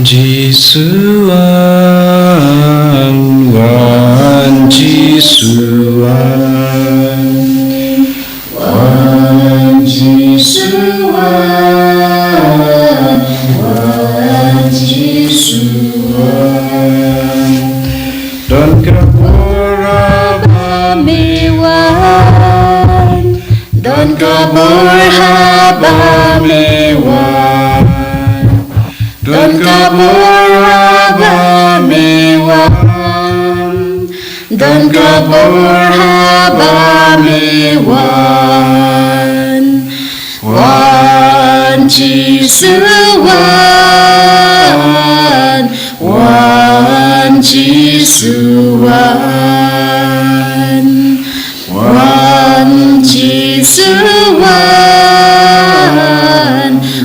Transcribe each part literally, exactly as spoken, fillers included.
Jisu wan, wan Jisu wan. Wan Jisu wan, wan Jisu wan. Don ka bor haba me wan. Don ka bor haba me wan. Don ka bor haba me wan. Don ka bor haba me wan. Wan Jisu wan. Wan Jisu wan. Wan Jisu wan,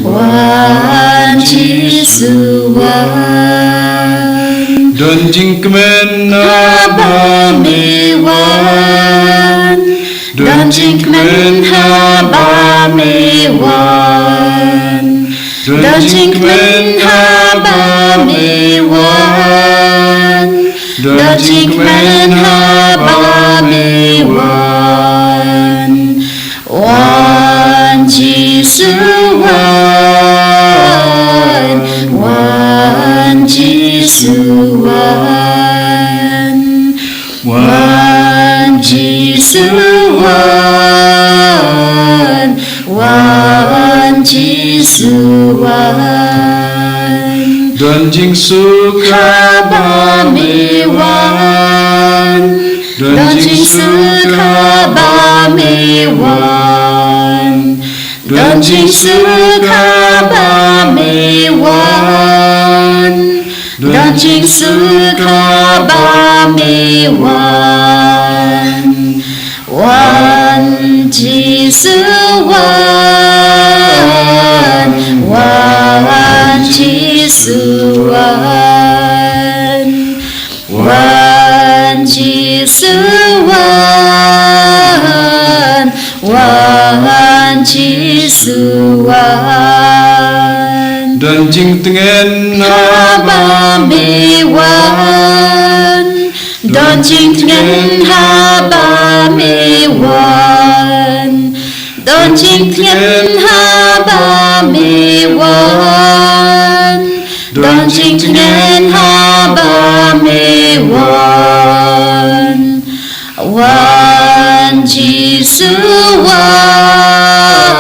wan Jisu wan. Don jingkmen haba me wan. Don jingkmen haba me wan. Don jingkmen haba me wan. Don jingkmen haba me wan. Wan Jisu wan. Wan Jisu wan. Wan Jisu wan. Wan Jisu wan. Don jingsuk haba me wan. Don jingsuk haba me wan. Don jingsuk haba me wan. Don jingsuk haba me wan. Wan Jisu wan. Wan Jisu wan. Wan Jisu wan. Wan Jisu wan. Don jingtngen haba me wan. Don jingtngen haba me wan. Don jingtngen haba me wan. Don jingtngen haba me wan. Wan Jisu wan.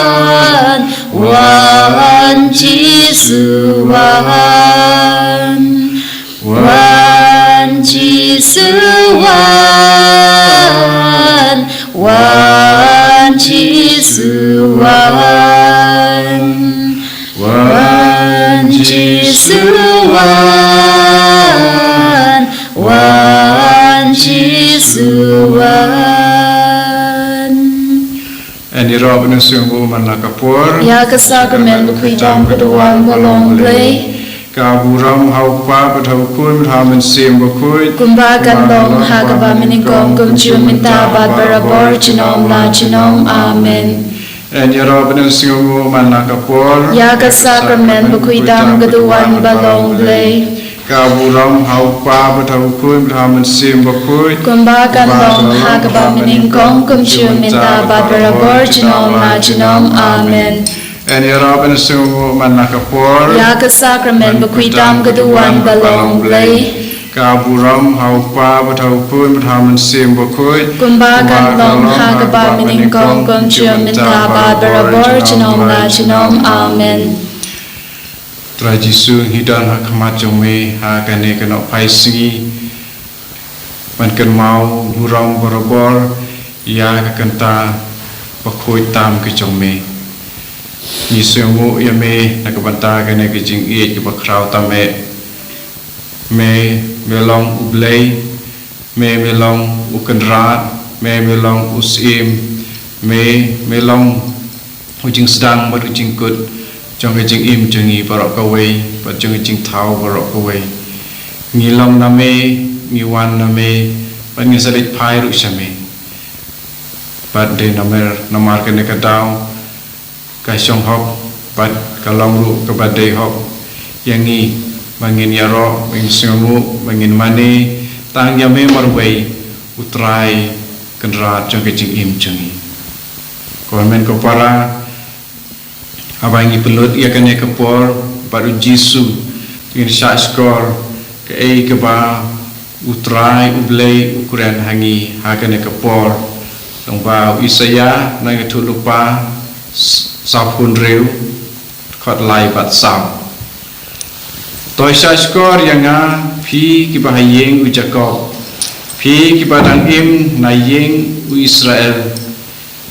Wan Jisu wan. Wan Jisu wan. Wan Jisu wan. Wan Jisu wan. Wan Jisu wan. Ngi ïaroh ban ïasngewbha man la ka por. Ïa ka sakramen bakhuid tam ka duwan ba long Blei. Ka burom ha u Kpa bad ha u Khun bad ha u Mynsiem Bakhuid. Kumba kan long ha kaba mynnyngkong kumjuh mynta bad barabor junom la junom. Amen. Ngi ïaroh ban ïasngewbha man la ka por. Ïa ka sakramen bakhuid tam ka duwan ba long Blei. Ka burom ha u Kpa bad ha u Khun bad ha u Mynsiem Bakhuid. Kumba kan long ha kaba mynnyngkong kumjuh mynta bad barabor junom la junom. Amen. Ngi ïaroh ban ïasngewbha man la ka por. Ïa ka sakramen bakhuid tam ka duwan ba long Blei. Ka burom ha u Kpa bad ha u Khun bad ha u Mynsiem Bakhuid. Kumba kan long ha kaba mynnyngkong kumjuh mynta bad barabor junom la junom. Amen. Trai Jisu, ngi don ha khmat jong me ha kane ka nohphai sngi ban kynmaw burom barabor ïa ka kynta bakhuid tam ka jong me. Ngi sngewnguh ïa me na ka bynta kane ka jingïeit kaba khraw tam eh. Me, me long U Blei, me, me long U Kynrad, me, me long U Syiem, me, me long u jingsdang bad u jingkut jong ka jingim jong ngi baroh kawei bad jong ka jingthaw baroh kawei. Ngi long na me, ngi wan na me bad ngi sa leit phai ruh sha me. Bad dei namar, namar kane ka daw ka shong hok bad ka long ruh kaba dei hok ïa ngi Ba ngin ïaroh, ba ngin sngewnguh, ba ngin mane tang ïa me marwei, u Trai Kynrad jong ka jingim jong ngi. Ko hynmen ko para, haba ngi pynlut ïa kane ka por bad U Jisu, ngin shah shkor kaei kaba U Trai U Blei u kren ha ngi ha kane ka por. Lyngba u Isaïah, na ka Ktien Lypa, s-, sawphew hynriew, dkhot lai bad saw. To shah shkor ïa nga, phi kiba ha ïing u Jakob, phi kiba dang im na ïing u Israel,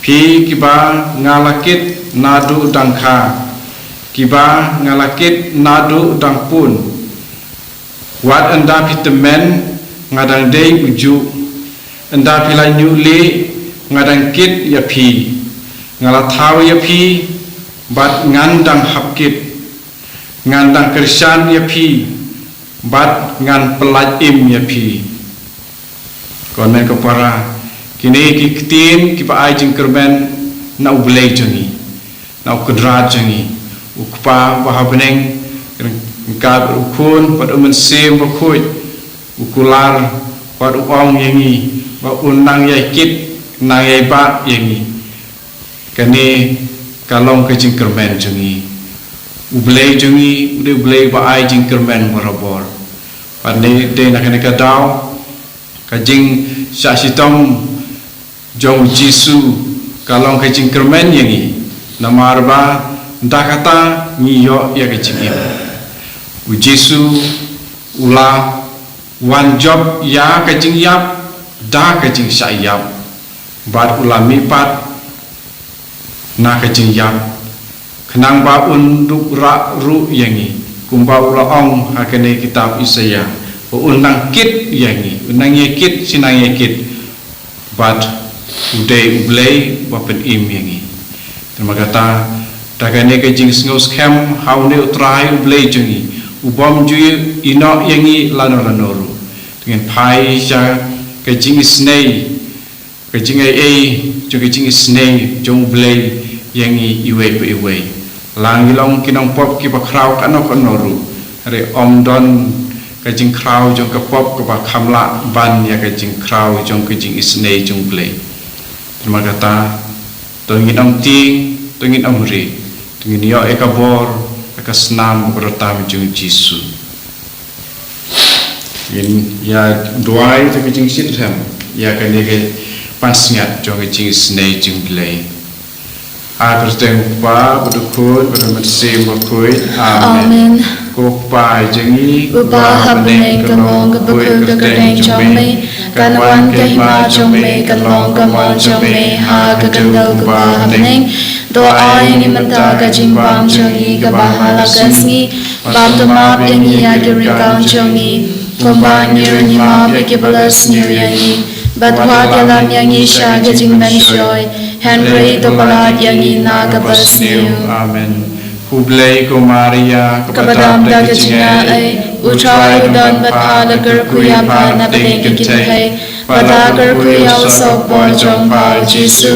phi kiba nga la kit naduh dang kha, kiba nga la kit naduh dang pun. Wat ynda phi tymmen, nga dang dei u juh, ynda phi la ñiuh lieh, nga dang kit ïa phi. Nga la thaw ïa phi, bad ngan dang hap kit. Ngan dang kyrshan ïa phi, bad ngan pyllait im ïa phi. Ko hynmen ko para, kine ki ktien kiba ai jingkyrmen na U Blei jong ngi, na U Kynrad jong ngi, U Kpa uba ha bneng, ryngkat U Khun bad U Mynsiem Bakhuid, u kular bad u ong ïa ngi ba un nang ïai kit, nang ïai bah ïa ngi. Kane ka long ka jingkyrmen jong ngi. U Blei jong ngi u dei U Blei ba ai jingkyrmen barabor. Bad ne dei na kane ka daw, ka jingshah shitom jong U Jisu ka long ka jingkyrmen ïa ngi. Namar ba da kata ngi ïoh ïa ka jingim. U Jisu u la wan jop ïa ka jingïap da ka jingshah ïap, bad u la mihpat na ka jingïap, khnang ba un duh rah ruh ïa ngi, kumba u la ong ha kane kitab Isaïah, ba un nang kit ïa ngi, un nang ïai kit, shi nang ïai kit, bad u dei U Blei ba pynim ïa ngi. Te namar kata, da kane ka jingsngew skhem ha une U Trai U Blei jong ngi, u bym ju ïehnoh ïa ngi lano lano ruh, te ngin phai sha ka jingisynei, ka jingai ei jong ka jingisynei jong U Blei ïa ngi iwei pa iwei. La ngi long ki nongpop kiba khraw kano kano ruh, hynrei ym don ka jingkhraw jong ka pop kaba kham lah ban ïa ka jingkhraw jong ka jingisynei jong U Blei. Te namar kata, to ngin ym tieng, to ngin ym rieh, to ngin ïoh ïa ka bor ha ka snam bad ka rta jong U Jisu. Ngin ïa duwai da ka jingshitrhem ïa kane ka pansngiat jong ka jingisynei jong U Blei. Ha ka kyrteng U Kpa bad U Khun bad U Mynsiem Bakhuid. Amen. Amen. Ko Kpa jong ngi uba ha bneng, ka long ka bakhuid ka kyrteng jong me, kan wan ka hima jong me, kan long ka mon jong me ha ka khyndew kumba ha bneng. To ai ngi mynta ka jingbam jong ngi kaba ha la ka sngi, bad to map ïa ngi ïa ki ryngkang jong ngi, kumba ngi ruh ngi map ïa kiba la sniew ïa ngi. Bad wat ïalam ïa ngi sha ka jingmynshoi, hynrei to pyllait ïa ngi na kaba sniew. Amen. Khublei ko Maria, kaba dap da ka jingaiei, U Trai u don bad pha, la kyrkhu ïa pha na pdeng ki kynthei, bad la kyrkhu ïa u sohpoi jong pha U Jisu.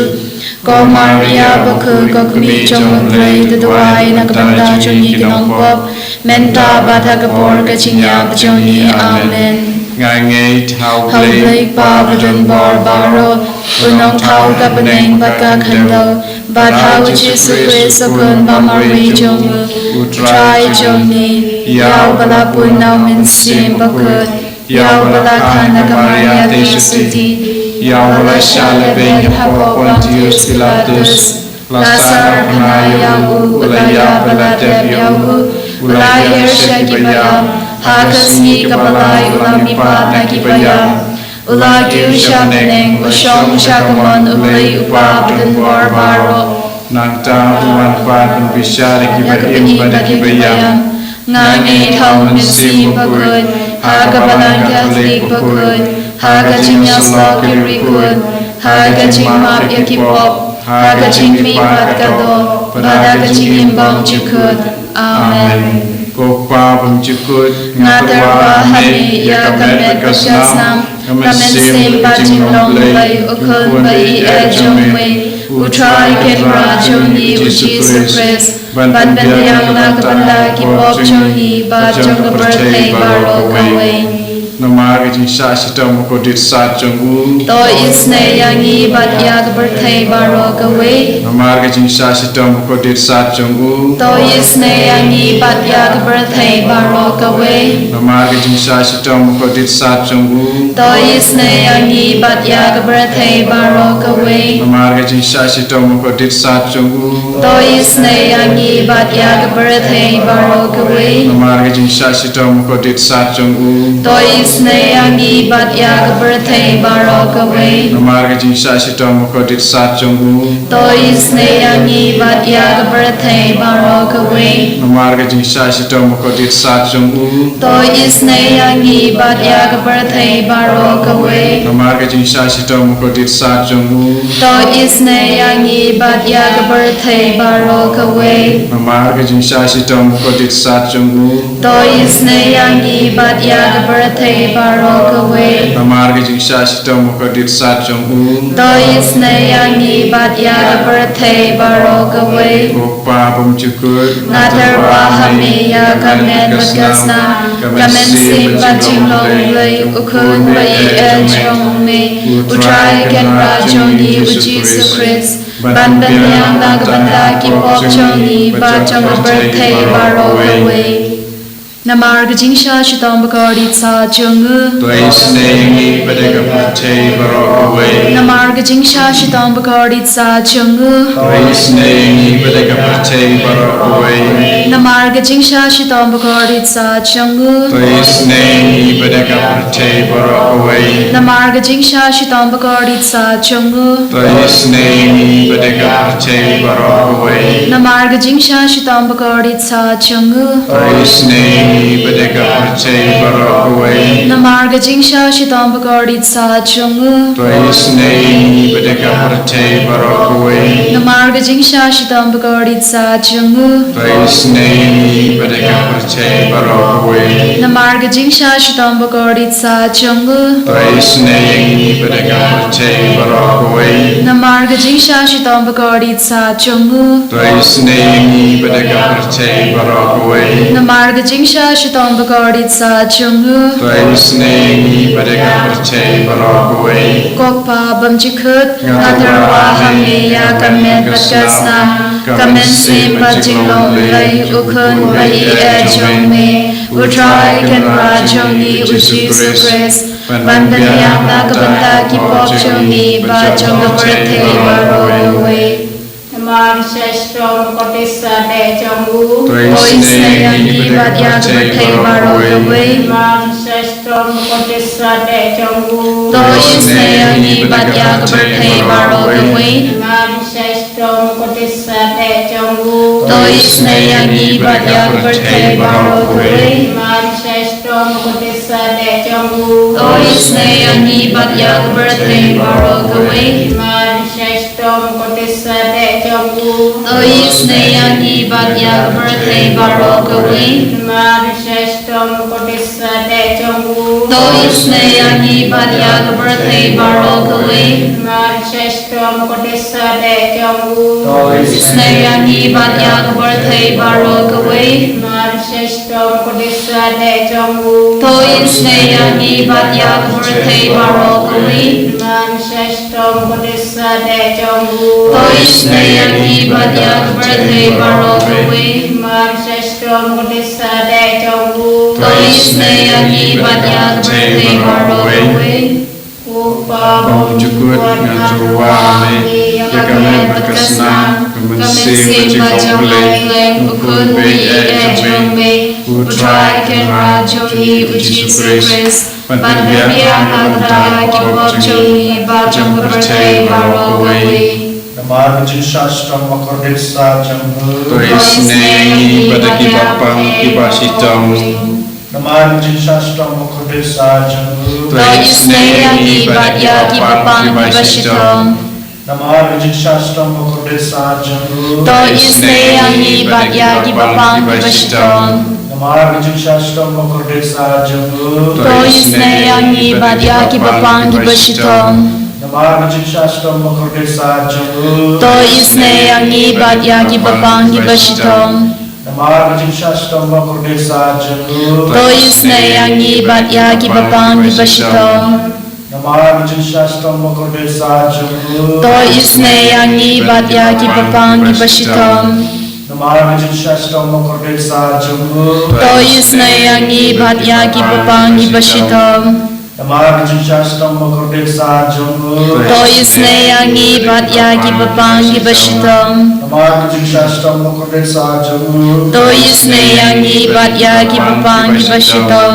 Ko Maria bakhuid, ko kmie jong U Blei, to duwai na ka bynta jong ngi ki nongpop, mynta bad ha ka por ka jingïap jong ngi. Amen. Nga ngeit ha U Blei Kpa ba donbor baroh, u nongthaw ka bneng bad ka khyndew, bad ha U Jisu Khrist u Khun ba marwei jong u, U Trai jong ngi, ïa uba la pun na U Mynsiem Bakhuid, ïa uba la kha na ka Maria Theisotti, ïa uba la shah lehbeiñ hapoh Pontius Pilatus, la sah ka bnai ïa u, u la ïap bad la dep ïa u, u la hiar sha kiba ïap, ha ka sngi kaba lai u la mihpat na kiba ïap, u la kiew sha bneng, u shong sha ka mon U Blei U Kpa ba donbor baroh. Nangta u wan pat ban bishar ïa kiba im bad ïa kiba ïap. Nga ngeit ha U Mynsiem Bakhuid, ha ka Balang Katholik bakhuid, ha ka jingïasyllok ki riewkhuid, ha ka jingmap ïa ki pop, ha ka jingmihpat ka doh, bad ha ka jingim bymjukut. Amen. Ko Kpa bymjukut, nga tyrwa ha me ïa ka met bad ka snam, ka mynsiem bad jinglong U Blei U Khun ba ïeit jong me. U Trai Kynrad jong ngi U Jisu Khrist, ban pynbiang na ka bynta ki pop jong ngi bad jong ka pyrthei baroh kawei. Namar ka jingshah shitom bakordit sat jong u, to isynei ïa ngi bad ïa ka pyrthei baroh kawei. Namar ka jingshah shitom bakordit sat jong u, to isynei ïa ngi bad ïa ka pyrthei baroh kawei. Namar ka jingshah shitom bakordit sat jong u, to isynei ïa ngi bad ïa ka pyrthei baroh kawei. Namar ka jingshah shitom bakordit sat jong u, to isynei ïa ngi bad ïa ka pyrthei baroh kawei. Namar ka jingshah shitom bakordit sat jong u, to isynei ïa ngi bad ïa ka pyrthei baroh kawei. Namar ka jingshah shitom bakordit sat jong u, to isynei ïa ngi bad ïa ka pyrthei baroh kawei. Namar ka jingshah shitom bakordit sat jong u, to isynei ïa ngi bad ïa ka pyrthei baroh kawei. Namar ka jingshah shitom bakordit sat jong u, to isynei ïa ngi bad ïa ka pyrthei baroh kawei. Namar ka jingshah shitom bakordit sat jong u, to isynei ïa ngi bad ïa ka pyrthei baroh kawei. Namar ka jingshah shitom bakordit sat jong u, to isynei ïa ngi bad ïa ka pyrthei baroh kawei. Ko Pa bymjukut, nga tyrwa ha me ïa ka met bad ka snam, ka mynsiem bad jinglong blei, u Khun ba ïeit jong me, U Trai Kynrad jong ngi U Jisu Khrist, ban pynbiang na ka bynta ki pop jong ngi bad jong ka pyrthei baroh kawei. Namar ka jingshah shitom bakordit sat jong u, to isynei ïa ngi bad ïa ka pyrthei baroh kawei. Namar ka jingshah shitom bakordit sat jong u, to isynei ïa ngi bad ïa ka pyrthei baroh kawei. Namar ka jingshah shitom bakordit sat jong u, to isynei ïa ngi bad ïa ka pyrthei baroh kawei. Namar ka jingshah shitom bakordit sat jong u, to isynei ïa ngi bad ïa ka pyrthei baroh kawei. Namar ka jingshah shitom bakordit sat jong u, to isynei ïa ngi bad ïa ka pyrthei baroh kawei. Namar ka jingshah shitom bakordit sat jong u, to isynei ïa ngi bad ïa ka pyrthei baroh kawei. Namar ka jingshah shitom bakordit sat jong u, to isynei ïa ngi bad ïa ka pyrthei baroh kawei. Namar ka jingshah shitom bakordit sat jong u, to isynei ïa ngi bad ïa ka pyrthei baroh kawei. Namar ka jingshah shitom bakordit sat jong u, to isynei ïa ngi bad ïa ka pyrthei baroh kawei. Namar ka jingshah shitom bakordit sat jong u, to isynei ïa ngi bad ïa ka pyrthei baroh kawei. Ko Pa bymjukut, nga tyrwa ha me ïa ka met bad ka snam, ka mynsiem bad jinglong blei, u Khun ba ïeit jong me, U Trai Kynrad jong ngi U Jisu Khrist, ban pynbiang na ka bynta ki pop jong ngi bad jong ka pyrthei baroh kawei. Namar ka jingshah shitom bakordit sat jong u, to isynei ïa ngi bad ïa ka pyrthei baroh kawei. Namar ka jingshah shitom bakordit sat jong u, to isynei ïa ngi bad ïa ka pyrthei baroh kawei. Namar ka jingshah shitom bakordit sat jong u, to isynei ïa ngi bad ïa ka pyrthei baroh kawei. Namar ka jingshah shitom bakordit sat jong u, to isynei ïa ngi bad ïa ka pyrthei baroh kawei. Namar ka jingshah shitom bakordit sat jong u, to isynei ïa ngi bad ïa ka pyrthei baroh kawei. Namar ka jingshah shitom bakordit sat jong u, to isynei ïa ngi bad ïa ka pyrthei baroh kawei. Namar ka jingshah shitom bakordit sat jong u, to isynei ïa ngi bad ïa ka pyrthei baroh kawei. Namar ka jingshah shitom bakordit sat jong u, to isynei ïa ngi bad ïa ka pyrthei baroh kawei. Namar ka jingshah shitom bakordit sat jong u, to isynei ïa ngi bad ïa ka pyrthei baroh kawei. Namar ka jingshah shitom bakordit sat jong u, to isynei ïa ngi bad ïa ka pyrthei baroh kawei. Ko Pa bymjukut, nga tyrwa ha me ïa ka met bad ka snam, ka mynsiem bad jinglong blei, u Khun ba ïeit jong me, U Trai Kynrad jong ngi U Jisu Khrist, ban pynbiang na ka bynta ki pop jong ngi bad jong ka pyrthei baroh kawei. Namar ka jingshah shitom bakordit sat jong u, to isynei ïa ngi bad ïa kiba pang kiba shitom. Namar ka jingshah shitom bakordit sat jong u, to isynei ïa ngi bad ïa kiba pang kiba shitom. Namar ka jingshah shitom bakordit sat jong u, to isynei ïa ngi bad ïa kiba pang kiba shitom. Namar ka jingshah shitom bakordit sat jong u, to isynei ïa ngi bad ïa kiba pang kiba shitom. Namar ka jingshah shitom bakordit sat jong u. To isynei ïa ngi bad ïa kiba pang kiba shitom. Namar ka jingshah shitom bakordit sat jong u. To isynei ïa ngi bad ïa kiba pang kiba shitom. Namar ka jingshah shitom bakordit sat jong u. To isynei ïa ngi bad ïa kiba pang kiba shitom. Namar ka jingshah shitom bakordit sat jong u. To isynei ïa ngi bad ïa kiba pang kiba shitom. Namar ka jingshah shitom bakordit sat jong u. To isynei ïa ngi bad ïa kiba pang kiba shitom. Namar ka jingshah shitom bakordit sat jong u. To isynei ïa ngi bad ïa kiba pang kiba shitom.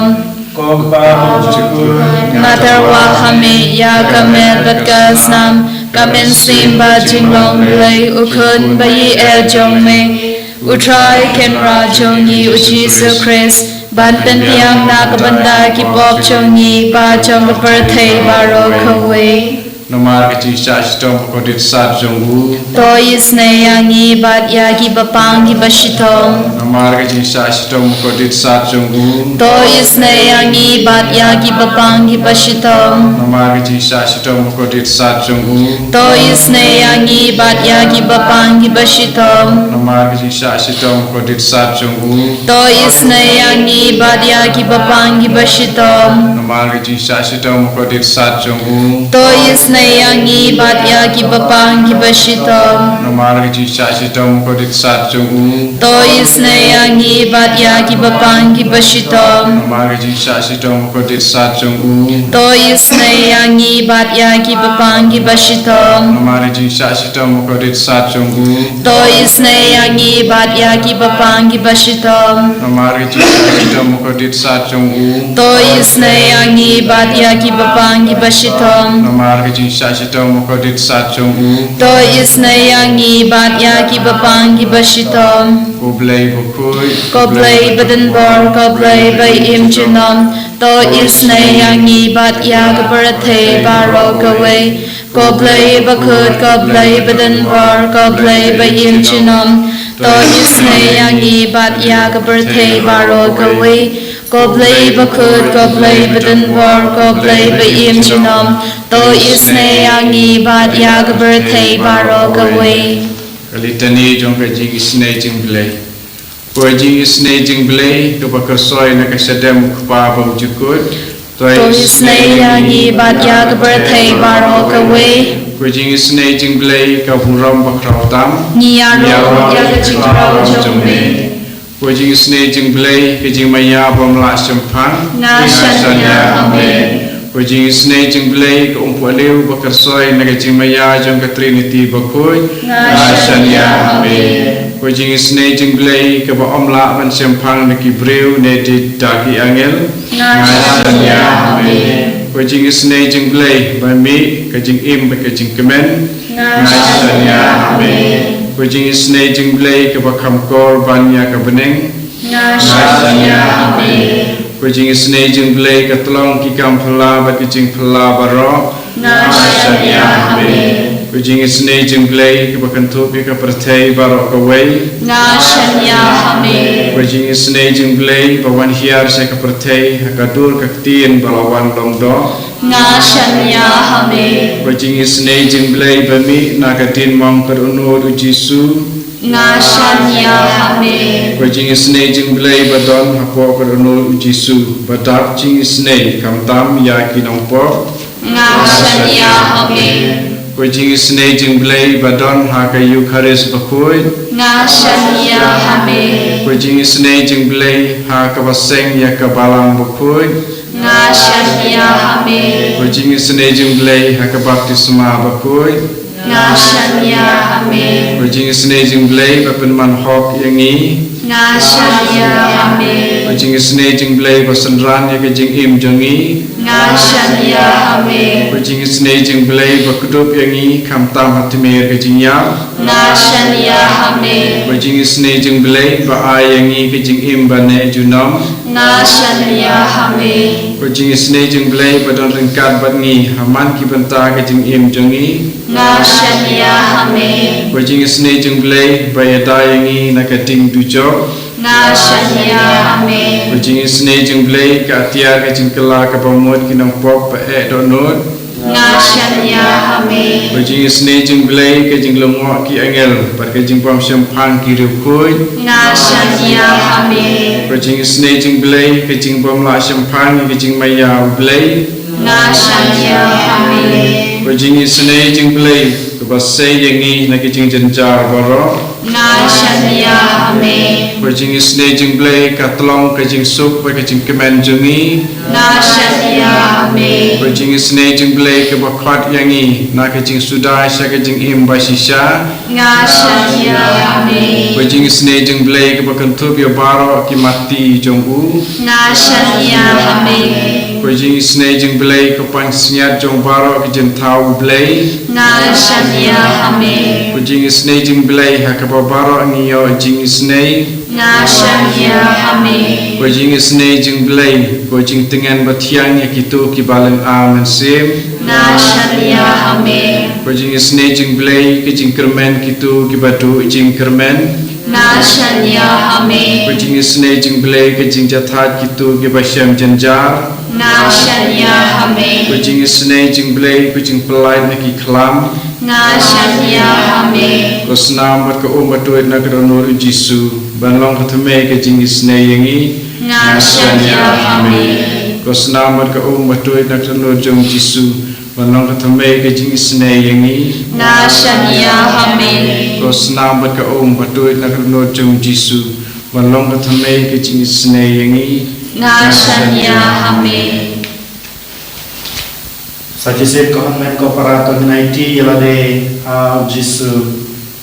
Ko Kpa ba jong u. Nga tyrwa ha me ïa ka met bad ka snam, ka mynsiem bad jinglong Blei u Khun ba ïeit jong me, U Trai Kynrad jong ngi U Jisu Khrist, ban pynbiang na ka bynta ki pop jong ngi bad jong ka pyrthei baroh kawei. Namar ka jingshah shitom bakordit sat jong u. To isynei ïa ngi bad ïa kiba pang kiba shitom. Namar ka jingshah shitom bakordit sat jong u. To isynei ïa ngi bad ïa kiba pang kiba shitom. Namar ka jingshah shitom bakordit sat jong u. To isynei ïa ngi bad ïa kiba pang kiba shitom. Namar ka jingshah shitom bakordit sat jong u. To isynei ïa ngi bad ïa kiba pang kiba shitom. Namar ka jingshah shitom bakordit sat jong u. To isynei ïa ngi bad ïa kiba pang kiba shitom. Namar ka jingshah shitom bakordit sat jong u. To isynei ïa ngi bad ïa kiba pang kiba shitom. Namar ka jingshah shitom bakordit sat jong u. To isynei ïa ngi bad ïa kiba pang kiba shitom. Namar ka jingshah shitom bakordit sat jong u. To isynei ïa ngi bad ïa kiba pang kiba shitom. Namar ka jingshah shitom bakordit sat jong u. To isynei ïa ngi bad ïa kiba pang kiba shitom. Namar ka jingshah shitom bakordit sat jong u. To isynei ïa ngi bad ïa kiba pang kiba shitom. Ko Blei bakhuid. Ko Blei badonbor, ko Blei ba im junom. To isynei ïa ngi bad ïa ka pyrthei baroh kawei. Ko Blei bakhuid, ko Blei badonbor, ko Blei ba im junom. To isynei ïa ngi bad ïa ka pyrthei baroh kawei. Ko Blei bakhuid, ko Blei badonbor, ko Blei ba im junom. To isynei ïa ngi bad ïa ka pyrthei baroh kawei. Ka Litani jong ka jingisynei jingblei. Ko jingisynei jingblei kaba khuid soi na ka shadem u Kpa bymjukut. To isynei ïa ngi bad ïa ka pyrthei baroh kawei. Ko jingisynei jingblei ka burom bakhraw tam. Ngi ïaroh ïa ka jingkhraw jong me. Ko jingisynei jingblei ka jingmaïa bym lah shemphang. Nga shaniah ha me. Ko jingisynei jingblei ka umpohliew ba khuid soi na ka jingmaïa jong ka Trinity bakhuid. Nga shaniah ha me. Ko jingisynei jingblei kaba ym lah ban shemphang na ki briew ne da ki angel. Nga shaniah ha me. Ko jingisynei jingblei ba mih ka jingim bad ka jingkmen. Nga shaniah ha me. Ko jingisynei jingblei kaba kham kor ban ïa ka bneng. Nga shaniah ha me. Ko jingisynei jingblei ka tlong ki kam phylla bad ki jingphylla baroh. Nga shaniah ha me. Ko jingisynei jingblei kaba kynthup ïa ka pyrthei baroh kawei. Nga shaniah ha me. Ko jingisynei jingblei ba wan hiar sha ka pyrthei ha ka dur ka ktien ba la wan long doh. Nga shaniah ha me. Ko jingisynei jingblei ba mih na ka diengmong ka dohnud u Jisu. Nga shaniah ha me. Ko jingisynei jingblei ba don hapoh ka dohnud u Jisu ba dap jingisynei khamtam ïa ki nongpop. Nga shaniah ha me. Ko jingisynei jingblei ba don ha ka Eukharist bakhuid. Nga shaniah ha me. Ko jingisynei jingblei ha kaba seng ïa ka balang bakhuid. Nga shaniah ha me. Ko jingisynei jingblei ha ka baptisma bakhuid. Nga shaniah ha me. Ko jingisynei jingblei ba pynman hok ïa ngi. Nga shaniah ha me. Ko jingisynei jingblei ba synran ïa ka jingim jong ngi. Nga shaniah ha me. Ko jingisynei jingblei ba kdup ïa ngi khamtam ha tmier ka jingïap. Nga shaniah ha me. Ko jingisynei jingblei ba ai ïa ngi ka jingim ba neh junom. Nga shaniah ha me. Ko jingisynei jingblei ba don ryngkat bad ngi ha man ki bynta ka jingim jong ngi. Nga shaniah ha me. Ko jingisynei jingblei ba ïada ïa ngi na ka ding dujok. Nga shaniah ha me. Ko jingisynei jingblei ka atiar ka jingkylla kaba mut ki nongpop ba eh dohnud. Nga shaniah Ka jingisynei jong U Blei, ka jinglyngngoh ki angel, bad ka jingbym shemphang ki riewkhuid. Nga shaniah ha me. Ka jingisynei jong U Blei, ka jingbym lah shemphang ïa ka jingmaïa U Blei. Nga shaniah ha me. Ka jingisynei jong U Blei, kaba sei ïa ngi na ki jingjynjar baroh. Nga shaniah ha me. Ka jingisynei jong U Blei, ka tyllong ka jingsuk bad ka jingkmen jong ngi. Nga shaniah ha me. Ka jingisynei jong U Blei, kaba khot ïa ngi na ka jingsuda sha ka jingim bashisha. Nga shaniah ha me. Ka jingisynei jong U Blei, kaba kynthup ïa baroh ki matti jong u. Nga shaniah ha me. Ka jingisynei jong U Blei, ka pansngiat jong baroh ki jingthaw U Blei. Nga shaniah ha me. Ka jingisynei jong U Blei, ha kaba baroh ngi ïoh jingisynei. Nga shaniah ha me. Ka jingisynei jong U Blei, ka jingtyngen bathiang ïa kito kiba lynga mynsiem. Nga shaniah ha me. Ka jingisynei jong U Blei, ka jingkyrmen kito kiba duh jingkyrmen. Nga shaniah ha me. Ka jingisynei jong U Blei, ka jingjahthait kito kiba shem jynjar. Nga shaniah ha me. Ka jingisynei jong U Blei, ka jingpyllait na ki khlam. Nga shaniah ha me. Ka snam bad ka um batuid na ka dohnud U Jisu, ban long ka thymmei ka jingisynei ïa ngi. Nga shaniah ha me. Ka snam bad ka um batuid na ka dohnud jong U Jisu, ban long ka thymmei ka jingisynei ïa ngi. Nga shaniah ha me. Ka snam bad ka um batuid na ka dohnud jong U Jisu, ban long ka thymmei ka jingisynei ïa ngi. Nga shaniah ha me. Sa shisien ko hynmen ko para, to ngin aiti ïa lade ha U Jisu.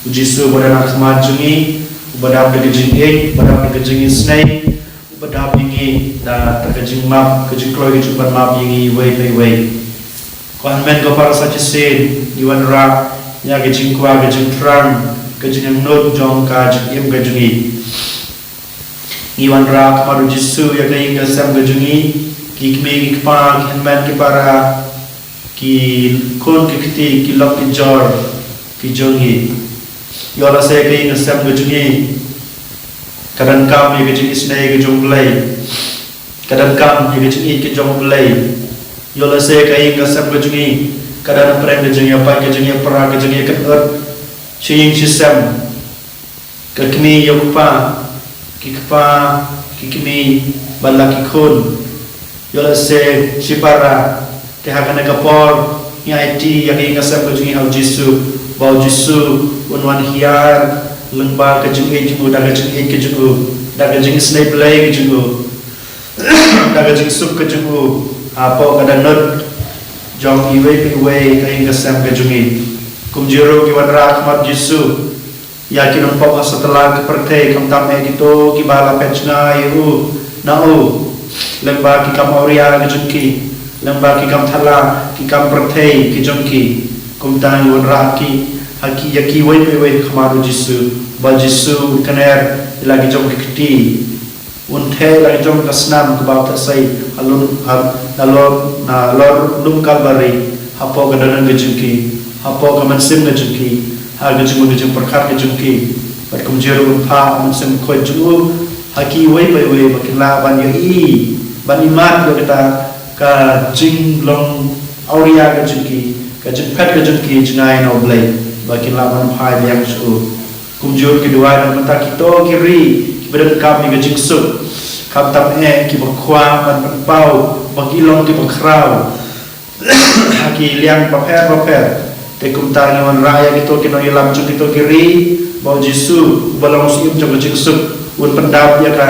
U Jisu uba don ha khmat jong ngi, uba dap da ka jingïeit, uba dap da ka jingisynei, uba dap ïa ngi da ka jingmap, ka jingkloi, ka jingpanmap ïa ngi iwei pa iwei. Ko hynmen ko para, sa shisien ngi wanrah ïa ka jingkwah, ka jingthrang, ka jingangnud jong ka jingim ka jong ngi. Ngi wanrah ha khmat U Jisu ïa ka ïing ka sem ka jong ngi, ki kmie ki kpa, ki hynmen ki para, ki khun ki kti, ki lok ki jor ki jong ngi. Ïoh lehse ka ïing ka sem ka jong ngi ka donkam ïa ka jingisynei ka jong U Blei, ka donkam ïa ka jingïeit ka jong U Blei. Ïoh lehse ka ïing ka sem ka jong ngi ka don hapdeng ka jingïapait, ka jingïapra, ka jingïakynduh shi ïing shi sem. Ka kmie ïa u kpa, ki kpa, ki kmie, bad la ki khun. Ïoh lehse shipara, te ha kane ka por ngi aiti ïa ka ïing ka sem ka jong ngi ha U Jisu, ba U Jisu un wan hiar lyngba ka jingïeit jong u, da ka jingïeit ka jong u, da ka jingisynei Blei ka jong u, da ka jingsuk ka jong u, hapoh ka dohnud jong iwei pa iwei ka ïing ka sem ka jong ngi. Kumjuh ruh ngi wanrah ha khmat U Jisu ïa ki nongpop ha satlak ka pyrthei, khamtam eh kito kiba la pynjngai ïa u na u, lyngba ki kam awria ka jong ki, lyngba ki kam thala, ki kam pyrthei ki jong ki. Kumta ngi wanrah ki, ha ki, ïa kiwei pa iwei ha khmat U Jisu, ba U Jisu un kner ïa la ki jong ki kti, un theh la ki jong ka snam kaba u theh sei, ha lum, ha, nalor, nalor lum Kalbari, hapoh ka dohnud ka jong ki, hapoh ka mynsiem ka jong ki, ha ka jingmut ka jingpyrkhat ka jong ki. Bad kumjuh ruh un phah Mynsiem Bakhuid jong u ha kiwei pa iwei ba kin lah ban ïohi, ban ïohmad ïa kata ka jinglong awria ka jong ki, ka jingphet ka jong ki jngai na U Blei, ba kin lah ban phai biang sha u. Kumjuh ki duwai na ka bynta kito ki ri kiba donkam ïa ka jingsuk, khamtam eh kiba kwah ban pynpaw ba ki long kiba khraw ha ki liang bapher bapher. Te kumta ngi wanrah ïa kito ki nongïalam jong kito ki ri, ba U Jisu uba long u Syiem jong ka jingsuk un pyndap ïa ka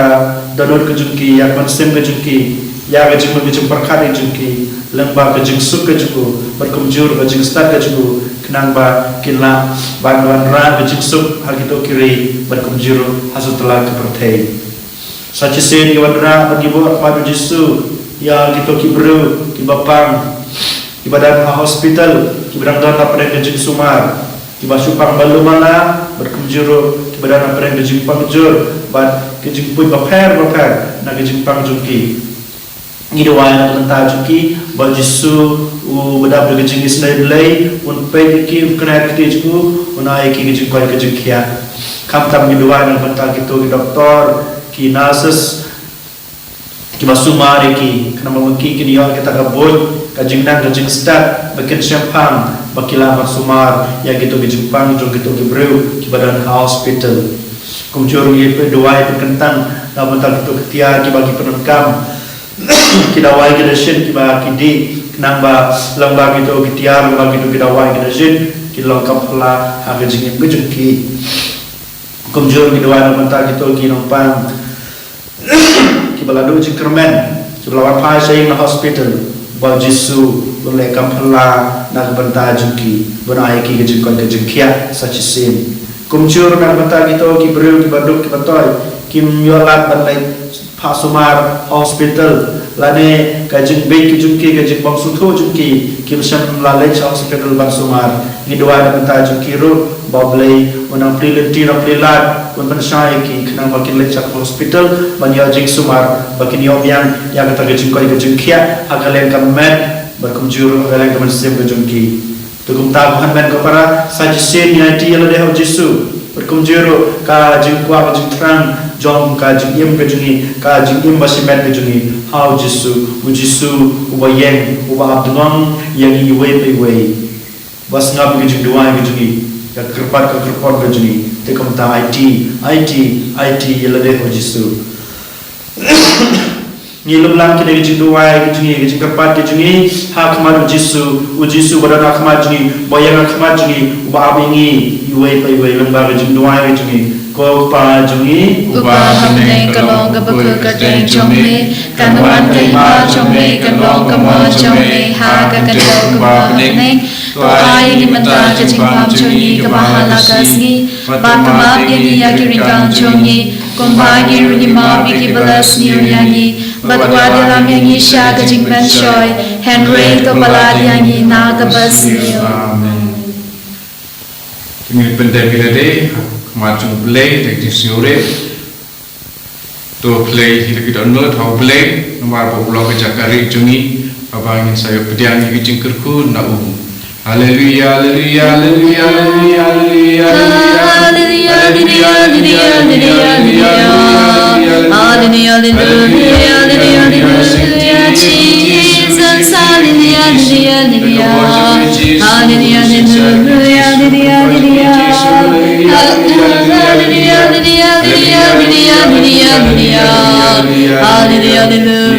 dohnud ka jong ki, ïa ka mynsiem ka jong ki, ïa ka jingmut ka jingpyrkhat ka jong ki, lyngba ka jingsuk ka jong u, bad kumjuh ka jingstad ka jong u, khnang ba kin lah ban wanrah ka jingsuk ha kito ki ri, bad kumjuh ha satlak ka pyrthei. Sa shisien ngi wanrah bad ngi buh ha khmat U Jisu ïa kito ki briew kiba pang, kiba don ha hospital, kiba dang don hapdeng ka jingsumar, kiba shu pang ba lum mala, bad kumjuh ruh kiba don hapdeng ka jingpang jur bad ka jingpang bapher bapher na ka jingpang jong ki. Ngi duwai na ka bynta jong ki, ba U Jisu uba dap da ka jingisynei Blei un peit ïa ki, un kner ïa ki jong u, un ai ïa ki ka jingkoit ka jingkhiah. Khamtam ngi duwai na ka bynta kito ki doktor, ki nurses kiba sumar ïa ki, khnang ba ma ki kin ïoh ïa kata ka buit ka jingnang ka jingstad ba kin shemphang ba ki lah ban sumar ïa kito ki jingpang jong kito ki briew kiba don ha hospital. Kumjuh ngi pynduwai pynkyntang na bynta kito ki tiar kiba ki pyndonkam ki dawai ki dashin kiba ki dih, khnang ba lyngba kito ki tiar, lyngba kito ki dawai ki dashin, ki long kam phylla ha ka jingim ka jong ki. Kumjuh ngi duwai na bynta kito ki nongpang kiba la duh jingkyrmen, kiba la wan phai sha ïing na hospital, ba U Jisu un leh kam phylla na ka bynta jong ki, ban ai ki ka jingkoit ka jingkhiah sa shisien. Kumjuh na ka bynta kito ki briew kiba duk kiba toi, kim ïoh lad ban leit phah sumar ha hospital, lane ka jingbit ki jong ki, ka jingbym sngewthuh jong ki, kim shym la leit sha hospital ban sumar. Ngi duwai na bynta jong ki ruh, ba U Blei un nang plie lynti, nang plie lad, un pynshai ïa ki, khnang ba kin leit sha hospital ban ïoh jingsumar, ba kin ïoh biang ïa kata ka jingkoit ka jingkhiah ha ka liang ka met bad kumjuh ruh ha ka liang ka mynsiem ka jong ki. To kumta ko hynmen ko para, sa shisien ngi aiti ïa lade ha U Jisu. Bad kumjuh ruh ka jingkwah ka jingthrang jong ka jingim ka jong ngi, ka jingim ba shimet ka jong ngi ha U Jisu. U Jisu uba ïeng, uba ap tngon ïa ngi iwei pa iwei. Ba sngap ïa ka jingduwai ka jong ngi, ka kyrpad ka kyrpon ka jong ngi. Te kumta aiti, aiti, aiti ïa lade ha U Jisu. Ngi lum lang kine ki jingduwai ki jong ngi, ki jingkyrpad ki jong ngi ha khmat U Jisu, U Jisu ba don ha khmat jong ngi, ba ïeng ha khmat jong ngi, uba ap ïa ngi iwei pa iwei lyngba ki jingduwai ki jong ngi. Ko Kpa jong ngi uba ha bneng, ka long kaba kyrkhu ka kyrteng jong me, kan wan ka hima jong me, kan long ka mon jong me ha ka khyndew kumba ha bneng. To ai ïa ngi mynta ka jingbam jong ngi kaba ha la ka sngi, bad to map ïa ngi ïa ki ryngkang jong ngi, kumba ngi ruh ngi map ïa kiba la sniew ïa ngi. Bad wat ïalam ïa ngi sha ka jingpynshoi, hynrei to pyllait ïa ngi na kaba sniew. Amen. Ngin pyndem ïa lade ha khmat jong U Blei da ka jingsngewrit. To pynleit ïa ki dohnud ha U Blei, namar ba u long ka jaka ri jong ngi, haba ngin sa ïoh pdiang ïa ki jingkyrkhu na u. Haleluia, haleluia, haleluia, haleluia, haleluia. Haleluia, haleluia, haleluia, haleluia. Haleluia, haleluia, haleluia, haleluia, Jesus. Haleluia, haleluia, haleluia. Haleluia, haleluia, haleluia. Haleluia, haleluia, haleluia, haleluia, haleluia. Haleluia, haleluia,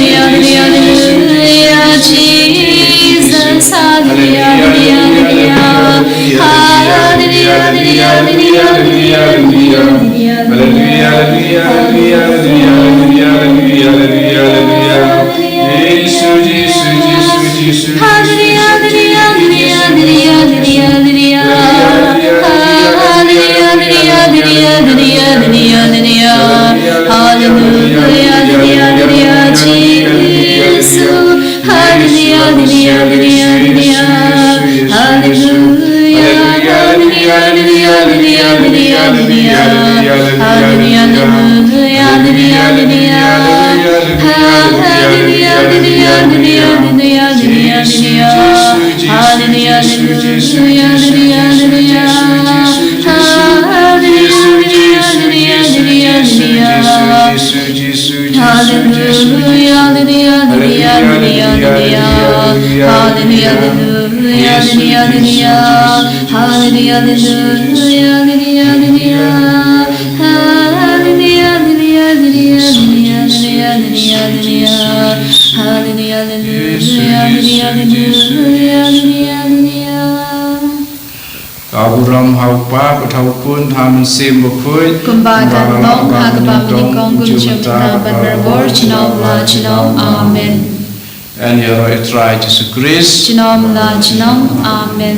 haleluia, haleluia, Jesus. Haleluia, haleluia, haleluia. Haleluia, haleluia, haleluia, haleluia. Haleluia, haleluia, haleluia, haleluia, haleluia, haleluia, haleluia. Jisu, Jisu, Jisu, Jisu, Jisu, Jisu, Jisu. Haleluia, haleluia, haleluia, haleluia, haleluia. Haleluia, haleluia, haleluia, haleluia, haleluia, haleluia. Haleluia, haleluia, haleluia, Jisu. Haleluia, haleluia, haleluia, haleluia. Haleluia, haleluia, haleluia, haleluia, haleluia. Haleluia, haleluia, haleluia, haleluia. Haleluia, haleluia, haleluia, haleluia, haleluia. Haleluia, haleluia, haleluia, haleluia. Haleluia, haleluia, haleluia, haleluia. Haleluia, haleluia, haleluia, haleluia. Haleluia, haleluia, haleluia, haleluia. Haleluia, haleluia, haleluia, haleluia. Haleluia, haleluia, haleluia, haleluia, haleluia. Haleluia, haleluia, haleluia, haleluia, haleluia. Ka burom ha U Kpa, bad ha U Khun, ha U Mynsiem Bakhuid. Kumba kan long ha kaba nyngkong, kumjuh mynta bad barabor, junom la junom. Amen. Yn ïaroh ïa U Trai Jisu Khrist. Junom la junom. Amen.